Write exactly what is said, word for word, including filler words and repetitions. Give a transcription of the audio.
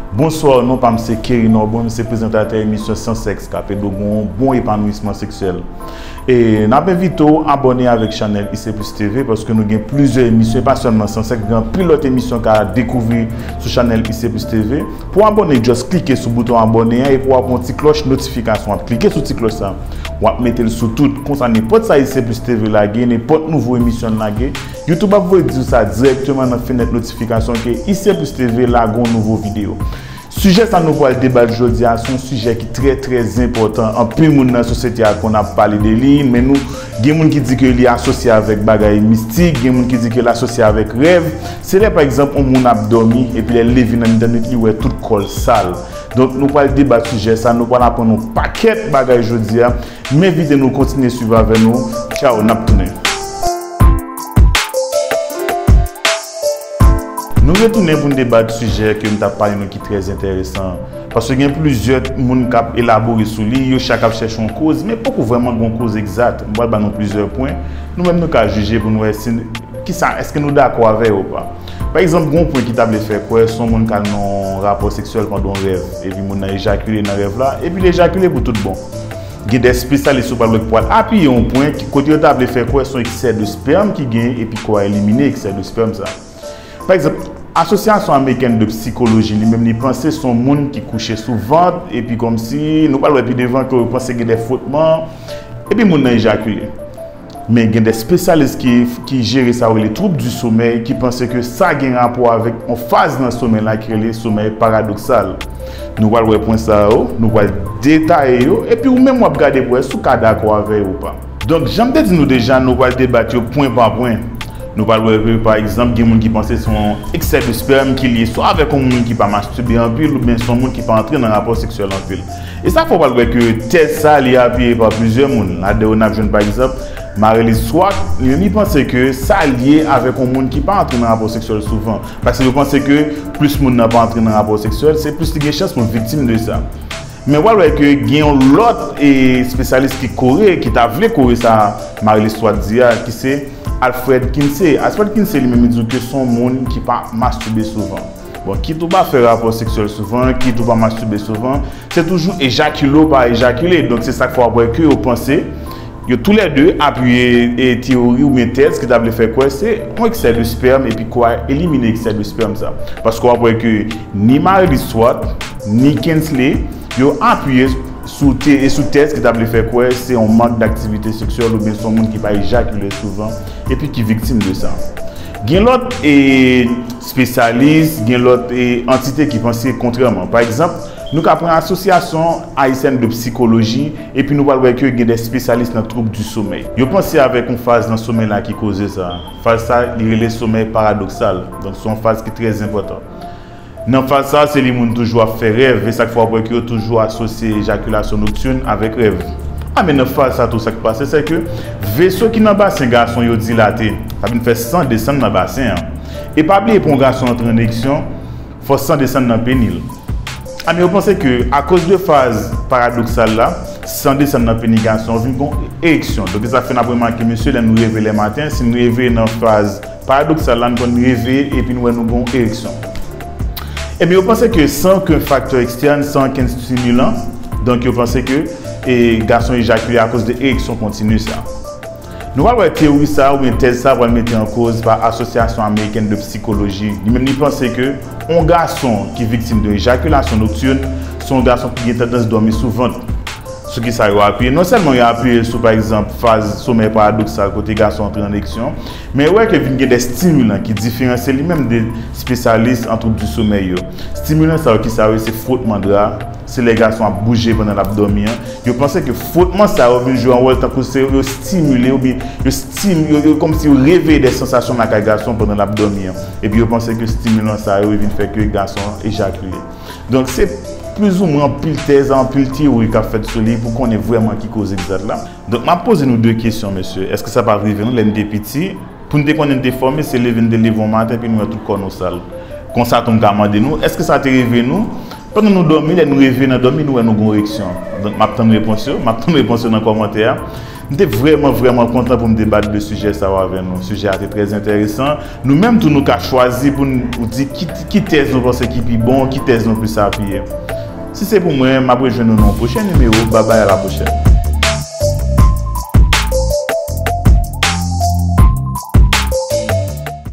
Bonswa, non pa m se Kerry Norbon, m se prezantatè emisyon Sans Sexe k ap ede w gen yon bon epanouisman seksyèl. E n ap envite w abòne avèk chanèl I C Plus T V paske nou gen plizyè emisyon, e pa sèlman Sans Sexe, gen anpil lòt emisyon w ka dekouvri sou chanèl I C Plus T V. Pou w abòne, just klike sou bouton abòne an epi w ap wè yon ti klòch notifikasyon. W ap klike sou ti klòch sa, w ap mete l sou tout. Konsa, nenpòt sa I C Plus T V lage, nenpòt nouvo emisyon n lage, YouTube ap voye di w sa dirèkteman nan fenèt notifikasyon ke I C Plus T V lage yon nouvo videyo. Sijè sa nou pral debat jodi a se yon sijè ki trè, trè enpòtan. Anpil moun nan sosyete a konn ap pale de li, men nou, gen moun ki di ke li asosye avèk bagay mistik, gen moun ki di ke l asosye avèk rèv. Se lè, pa egzanp, yon moun ap dòmi, epi lè l leve nan mitan nwit, li wè tout kò l sal. Donk, nou pral debat sijè sa, nou pral aprann yon pakèt bagay jodi a. M envite nou kontinye swiv avè nou. Tchaw, n ap tounen. Nou retounen pou n debat sijè ke m t ap pale nou ki trè enteresan. Paske gen plizyè moun k ap elabore sou li, yo chak ap chèche yon koz, men poko vrèman gen yon koz egzat. M pral ba nou plizyè pwen. Nou menm nou ka jije pou n wè si, kisa, èske nou dakò avè yo ou pa. Pa egzanp, gen yon pwen ki ta vle fè kwè se yon moun k al nan yon rapò seksyèl pandan yon rèv, epi moun nan ejakile nan rèv la, epi l ejakile pou tout bon. Gen de espesyalis ou pral wè ki pral apiye yon pwen ki, kote yo ta vle fè kwè se yon eksè de spèm ki genyen, epi kò a elimine eksè de spèm sa. Pa egzanp, Asosyasyon Amerikèn de Psikoloji, li menm, li panse se yon moun ki kouche sou vant, epi kòmsi, nou pral wè pi devan ke yo panse gen de fwotman, epi moun nan ejakile. Men gen de espesyalis ki, ki jere sa yo rele trouble du sommeil, ki panse ke sa gen rapò avèk yon faz nan somèy la ki rele somèy paradoksal. Nou pral wè pwen sa yo, nou pral detaye yo, epi ou menm w ap gade pou wè si w ka dakò avè yo ou pa. Donk, jan m te di nou deja, nou pral debat yo pwen pa pwen. Nou pral wè ke, pa egzanp, gen moun ki panse se yon eksè de spèm ki lye swa avèk yon moun ki pa mastibe anpil oubyen se yon moun ki pa antre nan rapò seksyèl anpil. E sa fè w pral wè ke tèz sa a li apiye pa plizyè moun. Ladan yo n ap jwenn, pa egzanp, Marie-Lis Swart, li menm li panse ke sa lye avèk yon moun ki pa antre nan rapò seksyèl souvan. Paske yo panse ke plis moun nan pa antre nan rapò seksyèl, se plis li gen chans pou l viktim de sa. Men w pral wè ke gen yon lòt, e, espesyalis ki kore, ki ta vle kore sa Marie-Lis Swart di a, ki se Alfred Kinsey. Alfred Kinsey li menm li di w ke se yon moun ki pa mastibe souvan. Bon, kit ou pa fè rapò seksyèl souvan, kit ou pa mastibe souvan, se toujou ejakile ou pa ejakile. Donk se sa k fè w ap wè ke yo panse, yo toulède apiye, e, teyori oubyen tèz ki ta vle fè kwè se yon eksè de spèm epi kò a elimine eksè de spèm sa. Paske w ap wè ke ni Marie-Lis Swart, ni Kinsey, yo apiye sou te, e sou tèz ki ta vle fè kwè se yon mank daktivite seksyèl oubyen se yon moun ki pa ejakile souvan epi ki viktim de sa. Gen lòt, e, espesyalis, gen lòt, e, antite ki panse kontrèman. Pa egzanp, nou ka pran Asosyasyon Ayisyèn de Psikoloji, epi nou pral wè ke gen de espesyalis nan trouble du sommeil. Yo panse avèk yon faz nan somèy la ki koze sa. Faz sa, li rele somèy paradoksal. Donk, se yon faz ki trè enpòtan. Nan faz sa, se li moun toujou ap fè rèv, e sa k fè w ap wè ke yo toujou asosye ejakilasyon noktin avèk rèv. A, men nan faz sa tou, sa k pase, se ke veso ki nan basen gason yo dilate, sa vin fè san desann nan basen an. E pa bliye, pou yon gason antre an ereksyon, fò san desann nan peni l. A, men yo panse ke, akoz de faz paradoksal la, san desann nan peni gason, vin gon ereksyon. Donk, sa fè n ap remake, mesye, lè nou reve lè maten, si n reve nan faz paradoksal la, n konn reve epi n wè nou gon ereksyon. Ebyen, yo panse ke san okenn faktè ekstèn, san okenn estimilan, donk yo panse ke, e, gason ejakile akoz de ereksyon kontini sa. Nou pral wè teyori sa oubyen tèz sa pral mete an koz pa Asosyasyon Amerikèn de Psikoloji. Li menm li panse ke yon gason ki viktim de ejakilasyon noktin, se yon gason ki gen tandans dòmi sou vant. Sou kisa yo apiye? Non sèlman yo apiye sou, pa egzanp, faz somèy paradoksal kote gason antre an ereksyon, men yo wè ke vin gen de estimilan ki diferansye li menm de espesyalis an trouble du sommeil yo. Estimilan sa yo, kisa yo ye? Se fwotman dra, se lè gason ap bouje pandan l ap dòmi an. Yo panse ke fwotman sa yo vin jwe yon wòl tankou se yo estimile oubyen yo estim-, yo, yo kòmsi yo reveye de sansasyon lakay gason pandan l ap dòmi an. Epi yo panse ke estimilan sa yo vin fè ke gason an ejakile. Donk, se plizoumwen anpil tèz, anpil teyori k ap fèt sou li pou konnen vrèman ki koz egzat la. Donk, m ap poze nou de kesyon, mesye. Èske sa pa t rive nou lè n te piti? Pou n te konnen n te fòme, se leve n te leve yon maten, epi n wè tout kò nou sal. Konsa tou, m ka mande nou, èske sa te rive nou? Pandan nou dòmi, lè nou reve nan dòmi, nou wè nou gon ereksyon. Donk, m ap tann repons yo, m ap tann repons yo nan kòmantè a. M te vrèman, vrèman kontan pou m debat de sijè sa yo avè nou. Sijè a te trè enteresan. Nou menm tou, nou ka chwazi pou n di ki, ki tèz nou panse ki pi bon, ki tèz nou plis apiye. Si se pou mwen, m ap rejwenn nou nan yon pwochen nimewo. Babay, a la pwochèn.